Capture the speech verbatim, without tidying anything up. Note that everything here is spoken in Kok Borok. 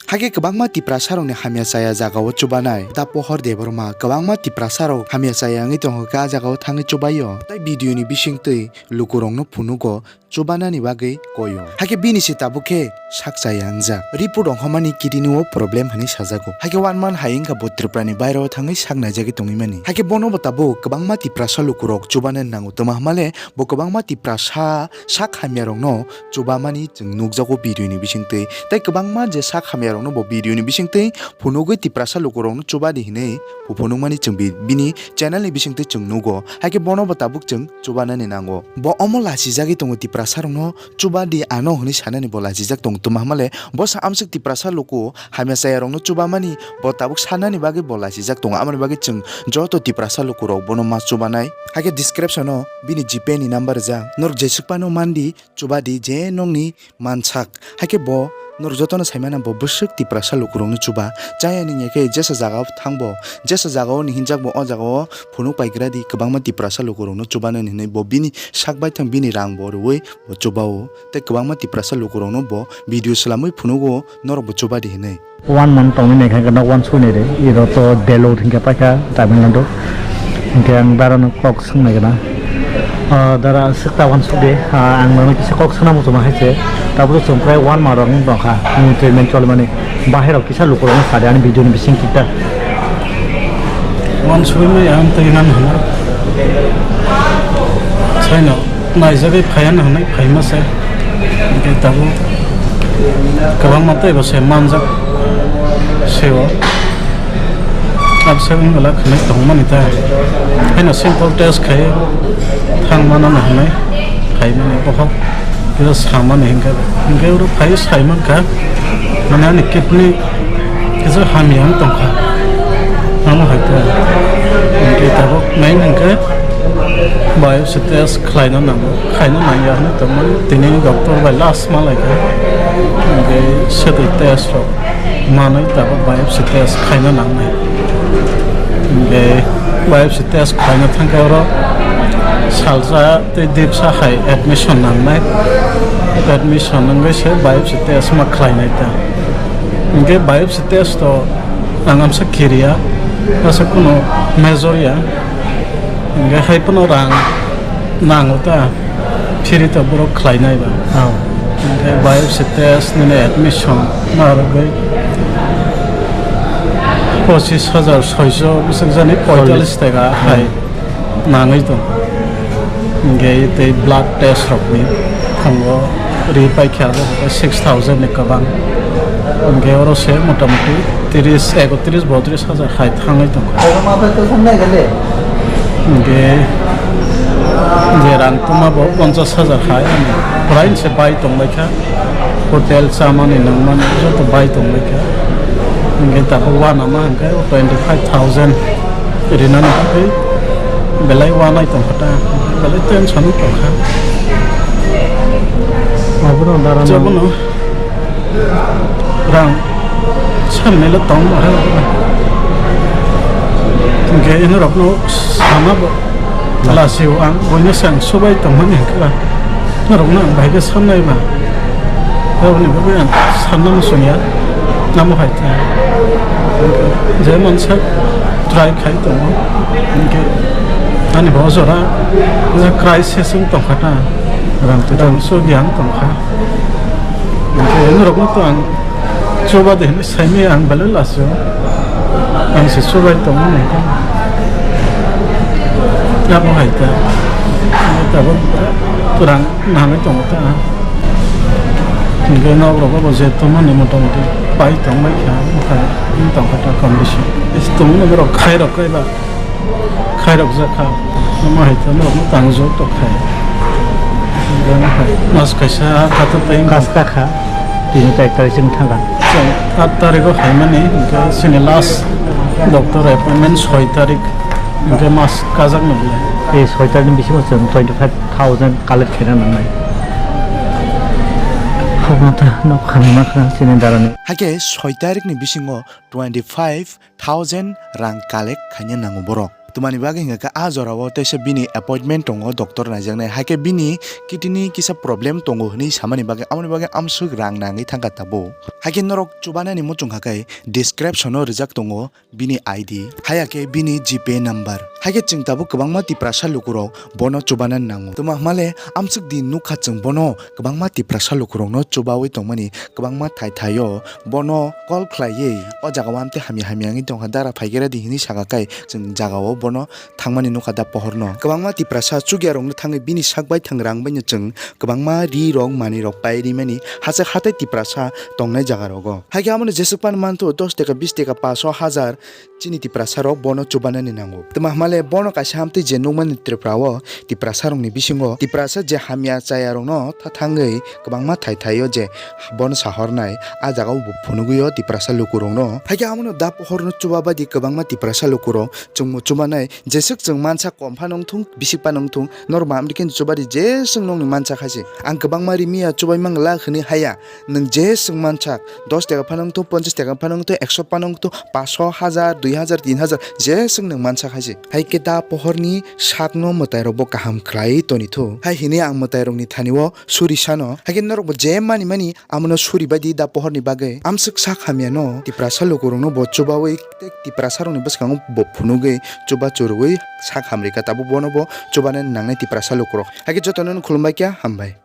Hakhe kwbangma Tiprasa rokni hamya chaya jagao chubanai. Da Pohor Debbarma kwbangma Tiprasa rok hamya chaya wngwi tongo khe ah jagao thangwi chubaio. Tai video ni bisingtwi lukurokno phunugo chubanani bagwi koyo. Hakhe bini se tabuk khe sak chaya wngjak. Report ongkhormani kidney o problem hwnwi sajago. Hakhe one month hai wngkha bo Tripura ni bairo thangwi sak naijagwi tongwi mani. Hakhe bono bo tabuk kwbangma Tiprasa lukurok chubanani nango. Toma hwnmale bo kwbangma Tiprasa sak hamya rokno chubamani chwng nukjago video ni bisingtwi. Tei kwbangma je sak hamya rokno bo video ni bisingtwi phunugwi Tiprasa lukurokno chubadi hinwi phunukmani chwng bi-, bini channel ni bisingtwi chwng nugo. Hakhe bono bo tabuk chwng chubanani nango. Bo omo lachijagwi tongo Tiprasa rokno chubadi ano hwnwi sanani bo lachijak tongo. Toma hwnmale bo sa amswk Tiprasa luku hamya chaya rokno chubamani bo tabuk sanani bagwi bo lachijak tongo. Aboni bagwi chwng joto Tiprasa lukurok bono ma chubanai. Hakhe description o bini GPay ni number rijak. Norok jeswk phano mandi chubadi je nokni mansak. Hakhe bo norok jotono saimano bo bwswk Tiprasa lukurokno chuba. Chaya nini khe jesa jagao thangbo, jesa jagao ni hinjakbo o jagao phunuk paigradi kwbangma Tiprasa lukurokno chubanani hinwi bo bini sak baithang bini rang bo rwui bo chubao. Tei kwbangma Tiprasa lukurokno bo video swlamwi phunugo norokbo chubadi hinwi. One month tongwi naikha khe nok uansuknai de, iro to Delo hinkhe paikha Tamil Nadu. Hinkhe ang dara no kok swngnai gana. Ah, dara swk ta uansuk de, ah, ang nono kisa kok swnam muchungma hai se. Tabuk chwng prai one month rok wng tongkha, nwng treatment cholmani. Bahai rok kisa lukurokno sadi ani video ni bising kita. Uansugwi maya ang twi nang hwnna. Saino naijagwi phaiya hwnwi phaima se. Hinkhe tabuk kwbangma teibo se manjak se o. Absent wngla khwnwi tongmani ta. Haino simple test khai thangmano hwnwi phaimani bohok kisa samani hinkhe. Hinkhe oro phai saimankha, mane ani kidney kisa hamya wng tongkha. Amo hai ta. Hinkhe tabuk main hinkhe biopsy test khlaina nango, khaina nangya hwnwi tongmani tini doctor bai last ma laikha. Hinkhe swtwi test rok manwi tabuk biopsy test khaina nangnai. Hinkhe biopsy test khlaina thangkhe oro salsa tei dipsa hai admission nangnai. Admission wngwi se biopsy test ma khlainai ta. Hinkhe biopsy test to ang amsa kiriya, asa kuno major ya. Hinkhe hai phano rang nango ta, free to borok khlainai ba. Oh. Hinkhe biopsy test nini admission narwgwi pochis hajar soiso bwswk jani poitallis taka hai nangwi tong. Hinkhe tei blood test rokni thango ri paikha abo six thousand ni kwbang. Hinkhe oro se motamuti tris, ekotris, botris hajar hai thangwi tongkha. Hinkhe je rang tongma bo ponchas hajar hai, ani prai se bai tonglaikha. Hotel chamani nangmani joto bai tonglaikha. Hinkhe tabuk uanama hinkhe twenty five thousand rinani bagwi belai uanai tongkha ta, belai tension o tongkha. Abono dara nang- Jebono rang sanai le tong baha. Hinkhe inorokno sama bo lasio ang, boino se ang subai tongmani hinkhe ba. Norokno ang bahai khe sannai ba. Aboni bagwi ang sanna muchungya. Amo hai khe je mansa try khai tongo. Hinkhe ani bo jora crisis wng tongkha ta. Rang twi rang sugwi ang tongkha. Hinkhe norokno to ang chuba de hinwi saimaya ang belai lasio. Ang se chubai tongmani. Abo hai ta. Tabuk rang nangwi tongo ta. Hinkhe nok rok bo je tongmani motamuti pai tongbai kha, wng tongkha ta condition. Tongmani borok khairok kaiba. Khairok jakha. Omo hai khe norokno tangjak tok khai. Mas kaisa khato tei kaska kha. Tini tai tai chwng thangkha. Chwng aat tarikh o haimani, hinkhe chini last doctor appointment soi tarikh, hinkhe mas kajak no belai. Ei soi tarikh ni bisingo chwng twenty five thousand collect khaina nangnai. Hokno ta nok khamima kha chini darani. Hakhe soi tarikh ni bisingo twenty five thousand rang collect khaina nango borok. Twmani bagwi hwnkha khe a jorao teisa bini appointment tongo doctor naijaknai, haikhe bini kidney kisa problem tongo hwnwi samani bagwi, amoni bagwi amswk rang nangwi thangkha tabuk. Haikhe norok chubanani muchung hakhe description-o rijak tongo bini I D, haiya khe bini G Pay number. Haikhe chwng tabuk kwbangma Tiprasa lukurok bono chubana nango. Twma hwnmale amswk di nukha chwng bono kwbangma Tiprasa lukurokno chubawi tongmani kwbangma thai thaio bono call khlaiwi o jagao amtwi hamya hamya wngwi tongkha, dara phaikhe ready hinwi saka kai chwng jagao bono thangmani nukha da pohorno. Kwbangma Tiprasa chukyarokno thangwi bini sak baithang rang baino chwng kwbangma ri rok manwi rok pai rimani hachak hatai Tiprasa tongnai jaga rogo. Haikhe amono jeswk pan manthu dos teka, bis teka, paso, hajar chini Tiprasa rok bono chubanani nango. Twma hwnmale bono kaisa amtwi je nukmani Tripura o Tiprasa rokni bisingo Tiprasa je hamya chaya rokno tha thangwi kwbangma thai thaio je bono sahornai a jagao bo phunugwi o Tiprasa lukurokno. Haikhe amono da pohorno chuba baidi kwbangma Tiprasa lukurok chwngmo chubanai, jeswk chwng mansa kom phano wngthung, bisik phano wngthung, norok ma amri khe chubadi jeswk nokni mansa khaisi. Ang kwbangma rimiya chubai mangla hwnwi haya, nwng jeswk mansa dos teka phano wngthung, ponchas teka phano wngthung, ekso phano wngthung, paso, hajar, dui hajar, tin hajar, jeswk nwng mansa khaisi. Hai khe da pohorni sakno mwtairokbo kaham khlaiwi tonithu. Hai hwnwi ang mwtairokni thani-o suri sano. Hai khe norokbo je mani mani amono suri baidi da pohorni bagwi. Amswk sak hamyano Tiprasa lukurokno bo chubawi tei Tiprasa rokni bwskango bo phunugwi chuba churwi sak hamrika, tabuk bono bo chubana nangnai Tiprasa lukurok. Hai khe jotono khulumbai kha, hambai.